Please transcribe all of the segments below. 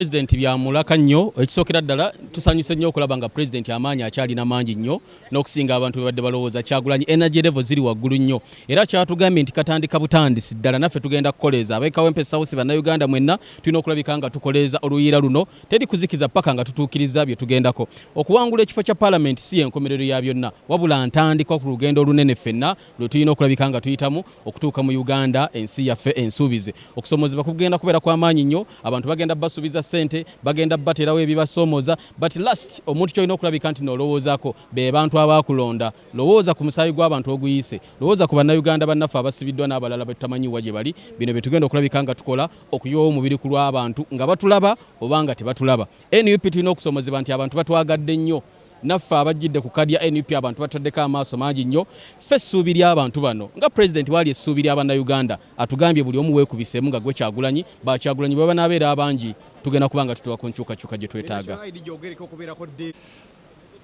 Pulezidenti byamulaka nnyo. Ekisookera ddala, tusanyuse nnyo okulaba nga pulezidenti amaanyi akyalina mangi nnyo n'okusinga abantu bwe badde balowooza. Kyagulanyi energy level ziri waggulu nnyo, era kyatugambye nti katandika butandisi ddala, naffe tugenda kukoleeza ab'e Kawempe South. Bannayuganda mwenna tulina okulabika nga tukoleeza oluyiira luno, teri kuzikiza paka nga tutuukiriza bye tugendako. Okuwangula ekifo kya paalamenti si yenkomerero ya byonna, wabula ntandikwa ku lugendo olunene ffenna lwe tulina okulabika nga tuyitamu okutuuka mu Uganda ensi yaffe ensuubize. Okusomoozebwa kugenda kubeera kwa maanyi nnyo. Abantu bagenda basuubiza ssente, bagenda bateerawo ebibasoomooza, but last omuntu kyolina okulabika nti noolowoozaako be bantu abaakulonda. Lowooza ku musaayi gw'abantu oguyiise, lowooza ku Bannayuganda bannaffe abasibiddwa n'abalala betutamanyi wa gye bali. Bino bye tugenda okulabika nga tukola okuyiwawo omubiri ku lw'abantu, nga batulaba oba nga tebatulaba. NUP tulina okusoomozebwa nti abantu batwagadde nnyo. Naffe abajjidde ku kadi ya NUP, abantu bataddeko amaaso mangi nnyo. Ffe essuubi ly'abantu bano, nga pulezidenti waali essuubi ly'Abannayuganda. Atugambye buli omu weekubiseemu nga gwe Kyagulanyi. Bakyagulanyi bwe banaabeera abangi, tugenda kuba nga tutuuka ku nkyukakyuka gye twetaaga.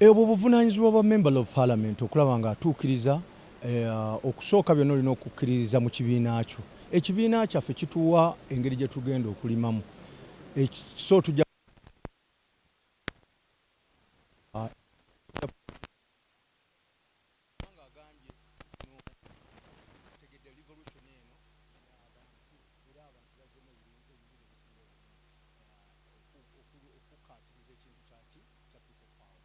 Obwo buvunaanyizibwa bwa member of parliament okulaba nga atuukiriza. Okusooka byonna olina okukkiririza mu kibiina kyo. Ekibiina kyaffe kituwa engeri gye tugenda okulimamu, so tujja agambye no tegedde revolution eno y'abantu, era abantu bazzemu ebibuga ebisinga obungi okukkaatiriza ekintu kyaki kya people power.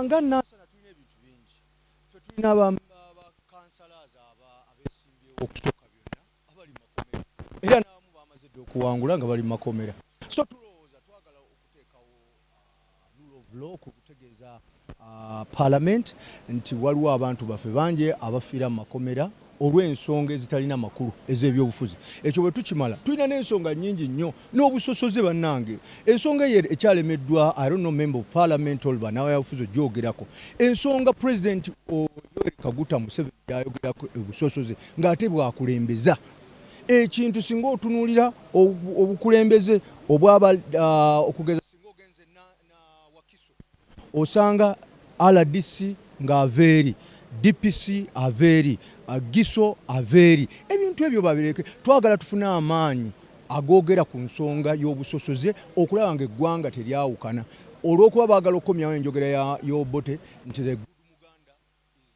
Nga Nansana tulina ebintu bingi. Ffe tulina bakansalazi abesimbyewo, okusooka byonna abali mu makomera, era n'abamu bamaze dda okuwangula nga bali mu makomera. So tulowooza twagala okuteekawo rule of law, kutegeeza parliament nti waliwo abantu baffe bangi abafiira mu makomera olw'ensonga ezitalina makulu ez'ebyobufuzi. Ekyo bwe tukimala, tulina n'ensonga nnyingi nnyo n'obusosoze. Bannange, ensonga eyo ekyalemeddwa, I don't know, member of parliament or bannabyabufuzi ogyogerako, ensonga President Yoweri Kaguta Museveni gyayogerako, obusosoze, ng'ate bwakulembeza ekintu. Singa otunuulira obukulembeze obwaba okugeza singa ogenze na Wakiso, osanga RDC ng'ava eri, DPC ava eri, GISO ava eri. Ebintu ebyo babireke. Twagala tufune amaanyi agoogera ku nsonga y'obusosoze, okulaba nga eggwanga teryawukana olw'okuba baagala okukomyawo enjogera y'Obote nti the good Muganda is,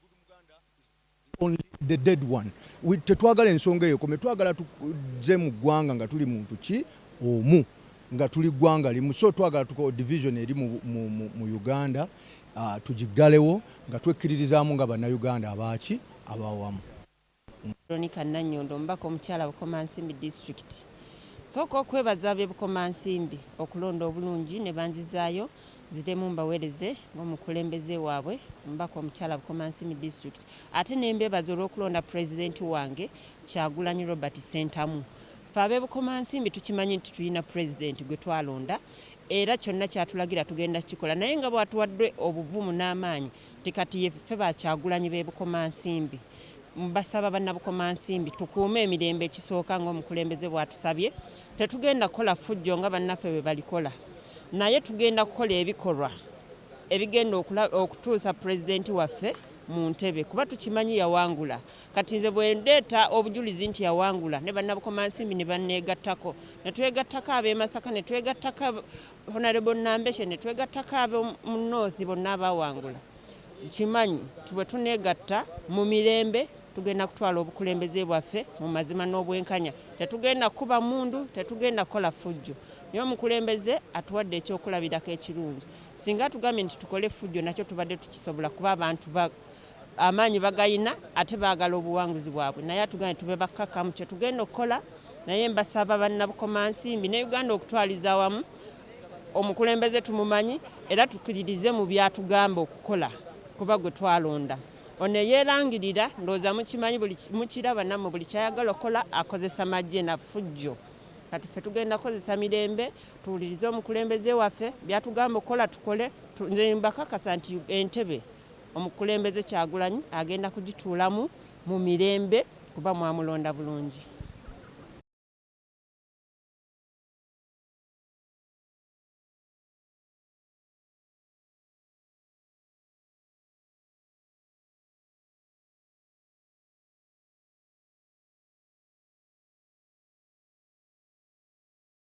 good Muganda is the only the dead one. Tetwagala ensonga eyo kome. Twagala tuzze mu ggwanga nga tuli muntu ki omu, nga tuli ggwanga limu. So twagala tuko division eri mu Uganda tugiggalewo nga twekkiririzaamu nga Bannayuganda abaaki abawamu. Veronica Nannyondo, omubaka omukyala Bukomansimbi District. Sooka okwebaza ab'e Bukomansimbi okulonda obulungi ne banzizaayo nziremu mbaweereze ng'omukulembeze waabwe, omubaka omukyala Bukomansimbi District. Ate ne mbeebaza olw'okulonda pulezidenti wange Kyagulanyi Robert Ssentamu. Ffe ab'e Bukomansimbi tukimanyi nti tulina pulezidenti gwe twalonda, era kyonna kyatulagira tugenda kukikola, naye nga bw'atuwadde obuvumu n'amaanyi nti kati ye ffe Bakyagulanyi b'e Bukomansimbi. Mbasaba Bannabukomansimbi tukuume emirembe ekisooka ng'omukulembeze bw'atusabye. Tetugenda kukola ffujjo nga bannaffe bwe balikola, naye tugenda kukola ebikolwa ebigenda okutuusa pulezidenti waffe mu ntebe, kuba tukimanyi yawangula. Kati nze bwe ndeeta obujulizi nti yawangula, ne Bannabukomansimbi ne banneegattako, ne twegattako ab'e Masaka, ne twegattako Honorable Nambeshe, ne twegattako ab'omu North bonna abaawangula, nkimanyi nti bwe tuneegatta mu mirembe tugenda kutwala obukulembeze bwaffe mu mazima n'obwenkanya. Tetugenda kukuba mundu, tetugenda kukola ffujjo, naye omukulembeze atuwadde ekyokulabirako ekirungi. Singa tugambye nti tukole effujjo, nakyo tubadde tukisobola, kuba abantu amaanyi bagayina ate baagala obuwanguzi bwabwe, naye atugambye tube bakkakkamu, kye tugenda okukola. Naye mbasaba Bannabukomansimbi ne Uganda okutwaliza awamu, omukulembeze tumumanyi era tukkiririze mu byatugamba okukola, kuba gwe twalonda. Ono eyeerangirira, ndowooza mukimanyi, mukiraba nammwe, buli kyayagala okukola akozesa magye na ffujjo. Kati ffe tugenda kukozesa mirembe, tuwulirize omukulembeze waffe, byatugamba okukola tukole. Nze mbakakasa nti entebe omukulembeze Kyagulanyi agenda kugituulamu mu mirembe, kuba mwamulonda bulungi.